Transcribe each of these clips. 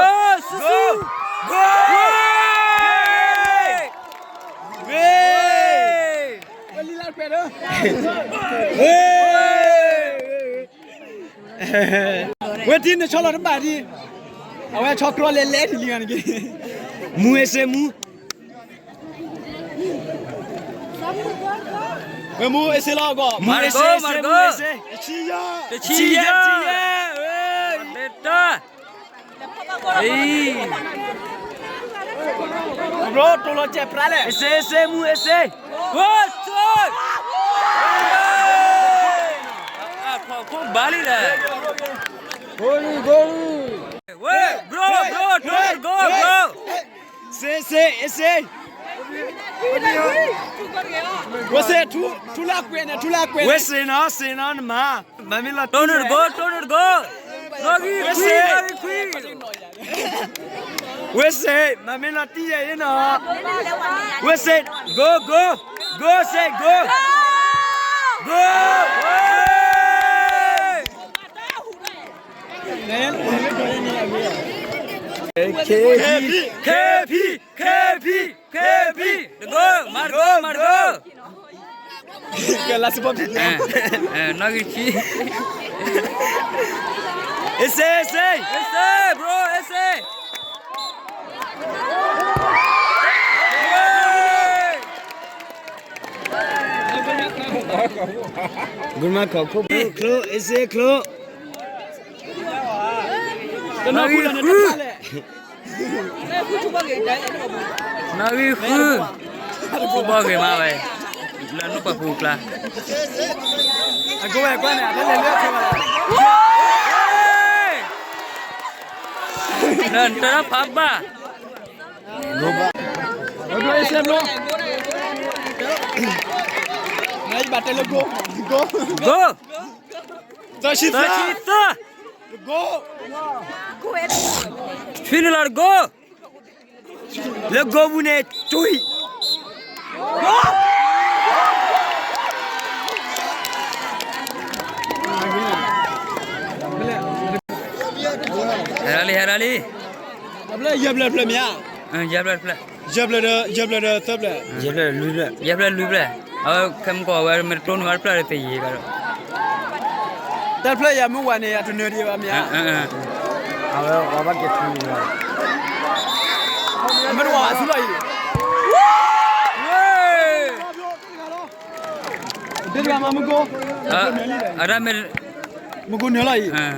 ဆူၣ်ဆူၣ် ဂိၢ် ဂိၢ် ဂိၢ် ဝဲတံၤနဆီလီၤတဘၣ်ဒံး, အဝဲဆီကြီလဲၤလဲၤထံလံဂၤန့ၣ်က့ၤ, မူအ့စ့မူ, ဝဲမူအ့စ့လီၤအဂီၢ်, မူအ့စ့ မူအ့စ့, တဆံယဲၢ် တဆံယဲၢ် တဆံယဲၢ်, တၢ် ဘျီတိၢ်လီၤစဲးပြးလဲၣ်, အ့စ့ အ့စ့ မူအ့စ့, ဂိၢ် ဂိၢ်, ဘၣ်လံဒီး, ဝဲ, bro, bro, ထိၣ်နုာ်တကိး, bro. စ့, စ့, စ့. ဝဲစ့, ထူလၢကွဲးန့ၣ်, ထူလၢကွဲး, ဝဲစ့နီၤ, စ့နီၤ, နမၤ, မၤမ့ၢ်လီၤ, ထိၣ်နုာ်တကိး, ထိၣ်နုာ်တကိး. နီၣ်ဂံၢ်ခွံ, နီၣ်ဂံၢ်ခွံ. ဝဲစ့, မၤမ့ၢ်လီၤတံၢ်ယဲအံၤနီၤ. ဝဲစ့, go, go, go စ့, go, go. ခ့ဖံ, ခ့ဖံ, ခ့ဖံ, ခ့ဖံ, တကိး, မၤတကိး, မၤတကိး. နီၣ်ဂံၢ်ဆံ, အ့စ့, အ့စ့, အ့စ့, bro, အ့စ့. ကမၤခီၣ်ခိၣ်ချ့, အ့စ့ချ့. နီၣ်ဂံၢ်ဃု, နီၣ်ဂံၢ်ဃု, ဘီဂ့ၤမးဝဲ, လၢနုၢ်ပှၤပူၤကျါ, အကဝဲၢ်ကွၢ်န့ၣ်, နတၢ်ဖးဘၣ်, ဘီ, ဘီ, ဘီ, ဘီ, သၢဆံသၢ, သၢဆံသၢ, ဘီ, ဆွံနုာ်လီၤတကိး, လၢဂိၢ်ပူၤန့ၣ်, ဆွံ, ဟဲလံ, ဟဲလံ, ယဲၢ်ဖျၢၣ်တဖျၢၣ်မ့ၢ်ဧါ, ယဲၢ်ဖျၢၣ်, ယဲၢ်ဖျၢၣ်ဒီးသၢဖျၢၣ်, ယဲၢ်ဖျၢၣ်လွံၢ်ဖျၢၣ်, အဝဲခဲမုၢ်ကီးဝဲမ့ၢ်တတိၢ်န့ၢ်ဝဲတဖျၢၣ်ဒီးသ့ယံၤဘၣ်ဒီး, တၢ်တဖျၢၣ်ယၤမ့ၢ်ဝဲန့ၣ် အတနၢၤဒံးဘၣ်မ့ၢ်ဧါ, အဝဲဝဲဘၣ်က့ၤထူလီၤ, အမ့ၢ်တဝဲအဆူၣ်လီၤအံၤ, ဒ်တဂၤမ့ၢ်မုၢ်ကိၢ်, အတၢ်မ့ၢ်, မုၢ်ကိၢ်နၢၤလီၤအံၤ,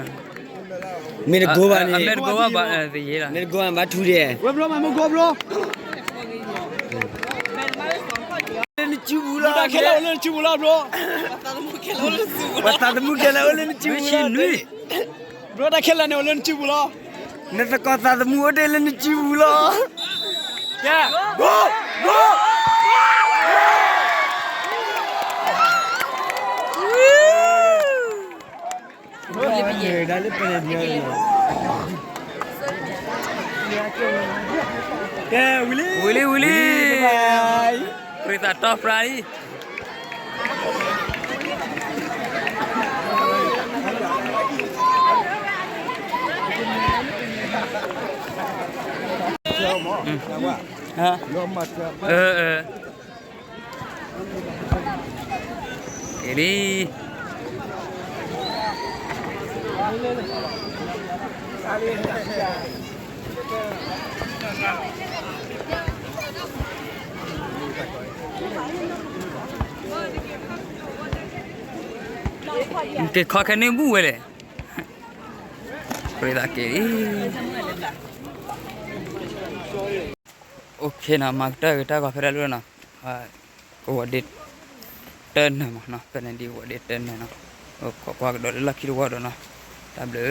မ့ၢ်တကိးဘၣ်န့ၣ်, မ့ၢ်တကိးဘၣ်, မ့ၢ်တကိးဘၣ်ဘၣ်ထူဒဲး, ဝဲဘျီမ့ၢ်မုၢ်ကိၢ်ဘျီ, လၢနစုပူၤလီၤ, တၢ်ခဲလၢာ်အိၣ်လၢနစုပူၤလီၤဘျီ, ပှၤသးသမူခဲလၢာ်အိၣ်လၢနစုပူၤလီၤ, ဘျီတၢ်ခဲလၢာ်န့ၣ်အိၣ်လၢနစုပူၤလီၤ, နသကိးသးသမူအိၣ်တ့ၢ်လၢနစုပူၤလီၤ, ကဲ, ဝံၤလံ, ဝံၤလံ, ပြံသးတီပြါလံ, က့ၤလံ, နက့ၤခီခဲန့ၣ်ဘူၣ်ဝဲလဲၣ်, ပြံသးက့ၤလံ. အိၣ်ခ့နီၤ, မၤကတၢၢ်ကတၢၢ်ဂီၤဖဲတၢ်လၢနီၤ, ကဝီၤဒ့တၢၢ်နၢၤမးနီၤ, ဖဲန့ၣ်ဒ်ကဝီၤဒ့တၢၢ်နၢၤနီၤ, ခိးကွၢ်ကဒီးလၢလီၢ်ခံတဝီဒီးနီၤ, တၢ်ဘျုး